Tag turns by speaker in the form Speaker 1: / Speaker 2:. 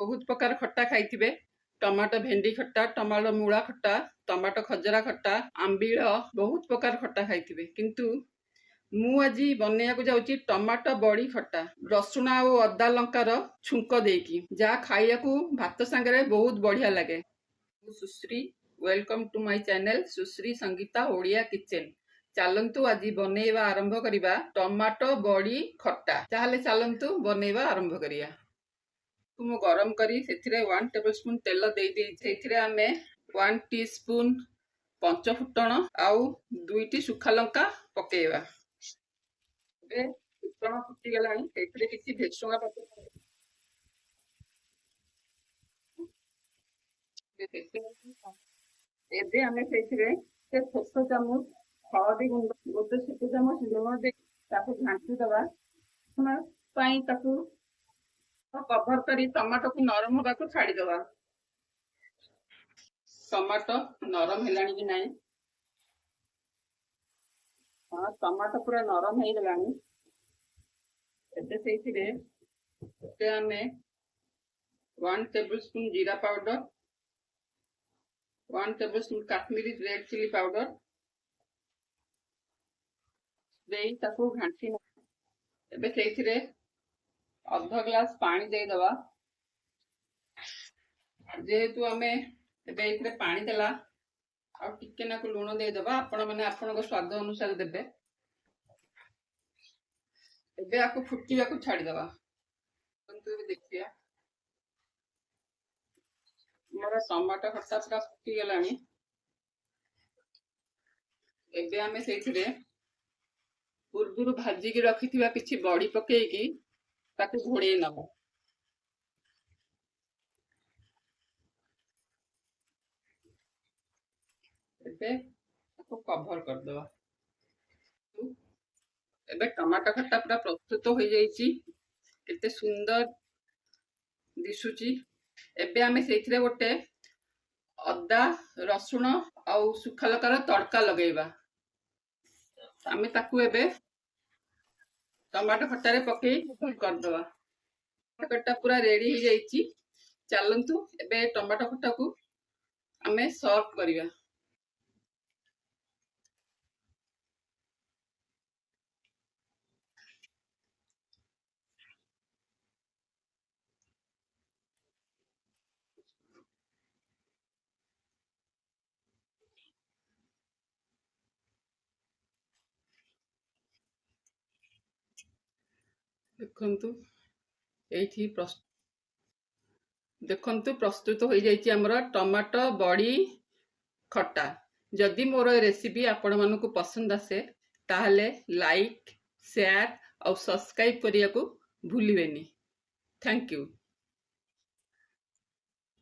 Speaker 1: ବହୁତ ପ୍ରକାର ଖଟା ଖାଇଥିବେ, ଟମାଟୋ ଭେଣ୍ଡି ଖଟା, ଟମାଟୋ ମୂଳା ଖଟା, ଟମାଟୋ ଖଜରା ଖଟା, ଆମ୍ବିଳ, ବହୁତ ପ୍ରକାର ଖଟା ଖାଇଥିବେ। କିନ୍ତୁ ମୁଁ ଆଜି ବନେଇବାକୁ ଯାଉଛି ଟମାଟୋ ବଡ଼ି ଖଟା, ରସୁଣ ଆଉ ଅଦା ଲଙ୍କାର ଛୁଙ୍କ ଦେଇକି, ଯାହା ଖାଇବାକୁ ଭାତ ସାଙ୍ଗରେ ବହୁତ ବଢ଼ିଆ ଲାଗେ। ମୁଁ Sushree, welcome to my channel Sushree Sangeeta Odia kitchen. ଚାଲନ୍ତୁ ଆଜି ବନେଇବା ଆରମ୍ଭ କରିବା ଟମାଟୋ ବଡ଼ି ଖଟା। ତାହେଲେ ଚାଲନ୍ତୁ ବନେଇବା ଆରମ୍ଭ କରିବା। ମୁଁ ଗରମ କରି ସେଥିରେ 1 ଟେବଲ ସ୍ପୁନ୍ ତେଲ ଦେଇଦେଇଛି। ସେଇଥିରେ ଆମେ 1 ଟି ସ୍ପୁନ୍ ପଞ୍ଚ ଫୁଟଣ ଆଉ 2ଟି ଶୁଖା ଲଙ୍କା ପକେଇବା। ଏବେ ଫୁଟଣ ଫୁଟିଗଲାଣି, ସେଇଥିରେ କିଛି ଭେସୁଙ୍ଗା ପତ୍ର, ଏବେ ଆମେ ସେଇଥିରେ ସେ ଛୋଟ ଚାମଚ ହଳଦୀ ଗୁଣ୍ଡ, 1 ଛୋଟ ଚାମଚ ଲୁଣ ଦେଇ ତାକୁ ଘାଣ୍ଟି ଦବା ପାଇଁ ତାକୁ କଭର କରି ଟମାଟୋକୁ ନରମ ହବାକୁ ଛାଡିଦବା। ଟମାଟୋ ନରମ ହେଲାଣି କି ନାହିଁ? ହଁ, ଟମାଟୋ ପୁରା ନରମ ହେଇଗଲାଣି। ଏବେ ସେଇଥିରେ ଆମେ 1 ଟେବଲ ସ୍ପୁନ୍ ଜିରା powder, 1 tablespoon Kashmiri red chilli powder ଦେଇ ତାକୁ ଘାଣ୍ଟି। ଏବେ ସେଇଥିରେ ଅଧ ଗ୍ଲାସ ପାଣି ଦେଇଦବା। ଯେହେତୁ ଆମେ ଏବେ ଏଇଥିରେ ପାଣି ଦେଲା, ଆଉ ଟିକେ ନାକୁ ଲୁଣ ଦେଇଦବା। ଆପଣମାନେ ଆପଣଙ୍କ ସ୍ୱାଦ ଅନୁସାରେ ଦେବେ। ଏବେ ଆକୁ ଫୁଟିବାକୁ ଛାଡିଦବା। ଏବେ ଦେଖିବା, ଆମର ଟମାଟୋ ଖଟା ପୁରା ଫୁଟିଗଲାଣି। ଏବେ ଆମେ ସେଇଥିରେ ପୂର୍ବରୁ ଭାଜିକି ରଖିଥିବା କିଛି ବଡି ପକେଇକି ତାକୁ ଘୋଡେଇ ନବା। ଏବେ ତାକୁ କଭର କରିଦବା। ଏବେ ଟମାଟୋ ଖଟା ପୁରା ପ୍ରସ୍ତୁତ ହୋଇଯାଇଛି। କେତେ ସୁନ୍ଦର ଦିଶୁଛି। ଏବେ ଆମେ ସେଇଥିରେ ଗୋଟେ ଅଦା, ରସୁଣ ଆଉ ଶୁଖା ଲଙ୍କାର ତଡ଼କା ଲଗେଇବା। ଆମେ ତାକୁ ଏବେ ଟମାଟୋ ଖଟାରେ ପକେଇ କରିଦବା। ଟମାଟୋ ଖଟା ପୁରା ରେଡି ହେଇଯାଇଛି। ଚାଲନ୍ତୁ ଏବେ ଟମାଟୋ ଖଟାକୁ ଆମେ ସର୍ଭ କରିବା। ଦେଖନ୍ତୁ ଏଇଠି ଦେଖନ୍ତୁ ପ୍ରସ୍ତୁତ ହୋଇଯାଇଛି ଆମର ଟମାଟୋ ବଡ଼ି ଖଟା। ଯଦି ମୋର ଏ ରେସିପି ଆପଣମାନଙ୍କୁ ପସନ୍ଦ ଆସେ, ତାହେଲେ ଲାଇକ୍, ସେୟାର ଆଉ ସବସ୍କ୍ରାଇବ୍ କରିବାକୁ ଭୁଲିବେନି। Thank you.